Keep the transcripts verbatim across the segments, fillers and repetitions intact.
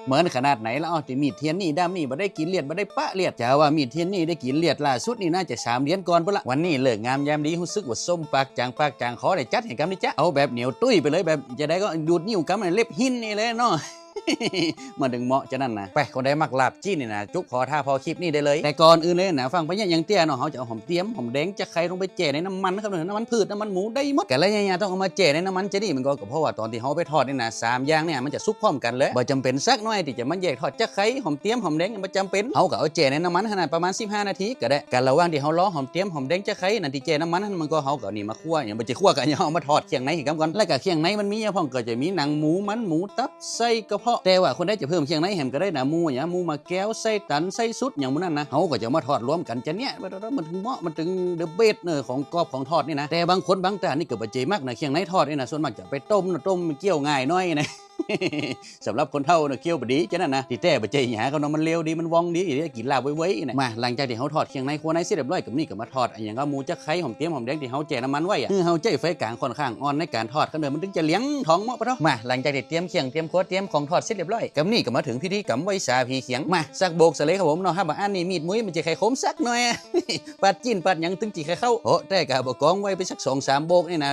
เหมินขนาดไหนละอ้อ ตี้มีดเทียนนี่ด้ามนี่บ่ได้กิ๋นเลียด บ่ได้ปะเลียด จาว่ามีดเทียนนี่ได้กิ๋นเลียดล่าสุดนี่น่าจะสามเดือนก่อนปู้นละ วันนี้ฤกษ์งามยามดี ฮู้สึกว่าส้มปากจ๋างปากจ๋างคอ ได้จัดหื้อกำนี้จ๊ะ เอาแบบเหนียวตุ้ยไปเลย แบบจะใดก็ดูดนิ้วกำ เล็บหินนี่เลยเนาะ มาเถิงเหมาะจานั้นนะ ไป คนใดมักลาบจี๋นนี่นะ จุ๊บผ่อถ้าผ่อคลิปนี้ได้เลย แต่ก่อนอื่นเลยนะ ฟังไปเยียะอย่างเตี้ยเนาะ เฮาจะเอาหอมเตี้ยม หอมแดง จะใค่ลงไปแจ่ในน้ำมันครับเนาะ น้ำมันพืช น้ำมันหมูได้หมด กะละเยียะๆ ต้องเอามาแจ่ในน้ำมันจานี่ มันก็ ก็เพราะว่าตอนตี้เฮาไปทอดนี่นะ สามอย่างเนี่ยมันจะสุกพร้อมกั๋นเลย บ่จ๋ำเป๋นสักหน้อยตี้จะมาแยกทอด จะใค่ หอมเตี้ยม หอมแดง บ่จ๋ำเป๋น เฮาก็เอาแจ่ในน้ำมันหั้นนะ ประมาณสิบห้านาทีก็ได้ กะระหว่างตี้เฮารอหอมเตี้ยม หอมแดง จะใค่ นั้นตี้แจ่น้ำมันหั้น มันก็ เฮาก็นี่มาคั่ว อย่างบ่ใจ้คั่วกะอย่าง เอามาทอดเคียงในหื้อกำก่อน แล้วกะเคียงในมันมีอะพ่อง ก็จะมีหนังหมู มันหมู ตับ ไส้กระเพาะ แต่ว่าคนใดจะเพิ่มเคียงในแหมก็ได้นะ หมูอย่าง หมูหมากแก้ว ไส้ตัน ไส้สุด อย่างหมู่นั้นนะ เฮาก็จะมาทอดรวมกั๋นจาเนี้ย มันเถิงเหมาะ มันเถิง the best เนาะ ของกรอบของทอดนี่นะ แต่บางคนบางต้านนี่ก็บ่ใจ้มักนะ เคียงในทอดนี่นะ ส่วนมากจะไปต้มเนาะ ต้มมันเคี้ยวง่ายหน้อยนะ สำหรับคนเฒ่าเนาะ เคี้ยวบ่ดีจานั้นนะ ตี้แต๊บ่ใจ้หยังครับเนาะ มันเร็วดี มันว่องดี กิ๋นลาบไวๆ นะ มา หลังจากตี้เฮาทอดเคียงใน คั่วในเสร็จเรียบร้อย กำนี้ก็มาทอดอะหยังก็ หมู จะใค่ หอมเตี้ยม หอมแดงตี้เฮาแจ่น้ำมันไว้อะ หื้อเฮาใจ๊ไฟก๋างค่อนข้างอ่อนในก๋านทอดครับเนาะ มันเถิงจะเหลืองทองเหมาะปะเถาะ มา หลังจากตี้เตรียมเคียง เตรียมครัว เตรียมของทอดเสร็จเรียบร้อย กำนี้ก็มาเถิงพิธีกรรมไหว้สาผีเคียง มา สักโบกซะเลยครับผมเนาะ ถ้าบ่อั้นนี่มีดมุ้ยมันจะใค่คมสักหน้อยอะ ปาดจี๋นปาดหยังเถิงจะใค่เข้า โอ้ แต่กะบ่กอง ไหว้ไปสักสองสามโบกนี่นะ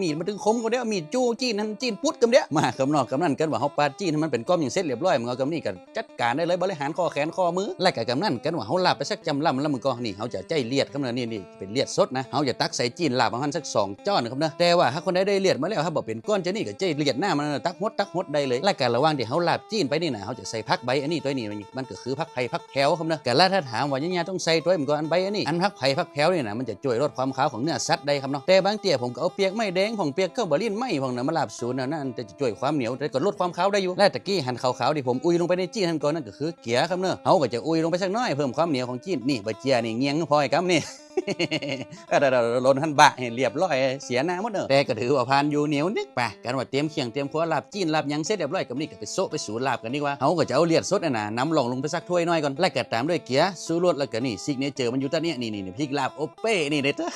มีดมันเถิงคมกำเดียว มีดจู้จี๋นหั้น จี๋นปุ๊ดกำเดียว มา กำนอกกำนั้น กั๋นว่าเฮาปาดจี๋นหื้อมันเป๋นก้อมอย่างเสร็จเรียบร้อย มันก็กำนี้ก็ จัดก๋านได้เลย บริหารข้อแขนข้อมือ และกะกำนั้น กั๋นว่าเฮาลาบไปสักจำล่ำแล้ว มันก็ นี่ เฮาจะใจ๊เลียดครับเนาะ นี่ นี่ เป๋นเลียดสดนะ เฮาจะตักใส่จี๋นลาบของหั้นสักสองจ้อนครับเนาะ แต่ว่าถ้าคนใดได้เลียดมาแล้ว ถ้าบ่เป๋นก้อนจานี่ก็ใจ๊เลียดหน้ามันนะ ตักหด ตักหดได้เลย และกะระหว่างตี้เฮาลาบจี๋นไปนี่นะ เฮาจะใส่ผักใบอันนี้ตวยนี่ มันก็คือผักไผ่ผักแพรวครับเนาะ กะละถ้าถามว่าเยียะๆ ต้องใส่ตวย มันก็อันใบอันนี้ อันผักไผ่ผักแพรวนี่นะ มันจะจ้วยลดความคาวของเนื้อสัตว์ได้ครับเนาะ แต่บางเตื้อผมก็เอาเปียกไม้แดงพ่อง เปียกเก๊าบ่าลิ้นไหม้พ่องนะ มาลาบสูนนะ นั่นจะจ้วยความเหนียว แต่ก็ลดความคาวได้อยู่ และตะกี้หันขาวๆ ตี้ผมอุยลงไปในจี๋นหั้นก่อน นั่นก็คือ เกลือครับเนาะ เฮาก็จะอุยลงไปสักหน้อย เพิ่มความเหนียวของจี๋น นี่ บ่าเจื้อนี่ เยียงหื้อผ่อไอ้กำนี่ อะ เดี๋ยวๆๆ หล่นหั้นบะ เหียเรียบร้อย เสียหน้าหมดเนาะ แต่ก็ถือว่าผ่านอยู่ เหนียวนึก ไป กั๋นว่าเตรียมเคียง เตรียมครัว ลาบจี๋น ลาบหยังเสร็จเรียบร้อย กำนี้ก็ไปโซะไปสูนลาบกั๋นดีกว่า เฮาก็จะเอาเลียดสดนั่นนะ นำล่องลงไปสักถ้วยหน้อยก่อน และก็ต๋ามด้วยเกลือ ชูรส แล้วก็นี่ ซิกเนเจอร์มันอยู่ตรงนี้ นี่ๆๆ พริกลาบโอเป้ นี่เด้อ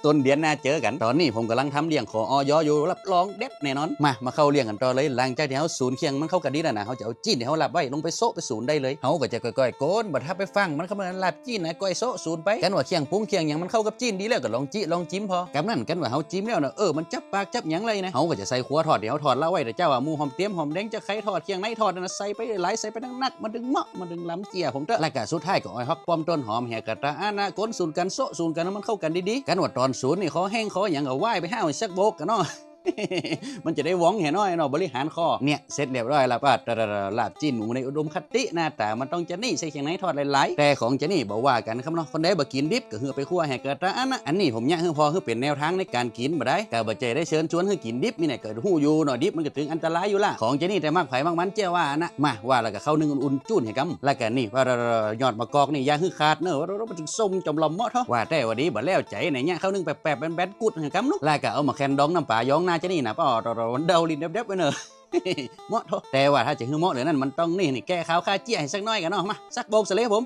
ต้นเดือนหน้าเจอกั๋น ต๋อนนี้ผมก่ำลังทำเรื่องขอ อย อยู่ รับรองเด็ดแน่นอน มา มาเข้าเรื่องกั๋นต่อเลย หลังจากตี้เฮาสูนเคียงมันเข้ากั๋นดีแล้วนะ เฮาจะเอาจี๋นตี้เฮาลาบไว้ลงไปโซะไปสูนได้เลย เฮาก็จะก้อยๆ ก๋น บ่ถ้าไปฟั่งมันครับ มันลาบจี๋นนะ ก้อยโซะสูนไป กั๋นว่าเคียงปรุงเคียงหยังมันเข้ากับจี๋นดีแล้ว ก็ลองจิลองจิมผ่อ กำนั้นกั๋นว่าเฮาจิมแล้วนะ เออ มันจับปากจับหยังได้นะ เฮาก็จะใส่ขั่วทอดตี้เฮาทอดละไว้ แต่เจ้าว่าหมูหอมเตี้ยมหอมแดง จะใค่ทอด เคียงในทอดนะ ใส่ไปหลาย ใส่ไปนักๆ มันเถิงเหมาะ มันเถิงล้ำเจี้ย ผมเต๊อะ และก็สุดท้ายก็อ้อยฮอก ป้อมต้นหอม แหกระตาอะนะ ก๋นสูนกั๋น โซะสูนกั๋น หื้อมันเข้ากั๋นดีๆ กั๋นว่าต๋อนสูนนี่ คอแห้งคอหยังก็ว่ายไปหาเอาสักโบกกั๋นเนาะ มันจะได้ว่องแหน้อยเนาะ บริหารข้อ เนี่ย เสร็จเรียบร้อยแล้ว ปาด ลาบจี๋นหมูในอุดมคติ หน้าต๋ามันต้องจานี่ ใส่เคียงในทอดหลายๆ แต่ของจานี่บ่ว่ากั๋นครับเนาะ คนใดบ่กิ๋นดิบก็หื้อไปคั่วแหกระตาอะนะ อันนี้ผมเยียะหื้อผ่อ หื้อเป๋นแนวทางในก๋านกิ๋นบ่ได้ ก็บ่ใจ้ได้เชิญชวนหื้อกิ๋นดิบ นี่แหละก็ฮู้อยู่เนาะ ดิบมันก็เถิงอันตรายอยู่ละ ของจานี่แต่มักใผมักมันเจ้าว่านะ มา ว่าแล้วก็ข้าวนึ่งอุ่นๆ จู้นหื้อกำ แล้วก็นี่ ว่ายอดมะกอกนี่อย่าหื้อขาดเนาะ ว่ามันเถิงส้มจ๋อมหล่อมเหมาะเถาะ ว่าแต่ว่าดีบ่แล้วใจ๋ ไหนเยียะข้าวนึ่งแปบๆ แบนๆ กุดหื้อกำเนาะ แล้วก็เอาหมากแคนดองน้ำป๋ายองหน้าจานี่นะ ป้อ เดาลิ้นแดบๆ ไว้เนาะ เหมาะเถาะ แต่ว่าถ้าจะหื้อเหมาะเหลือนั้นมันต้องนี่ นี่ แก้คาวฆ่าเจี้ยหื้อสักหน้อยกั๋นเนาะ มา สักโบกซะเลยครับผม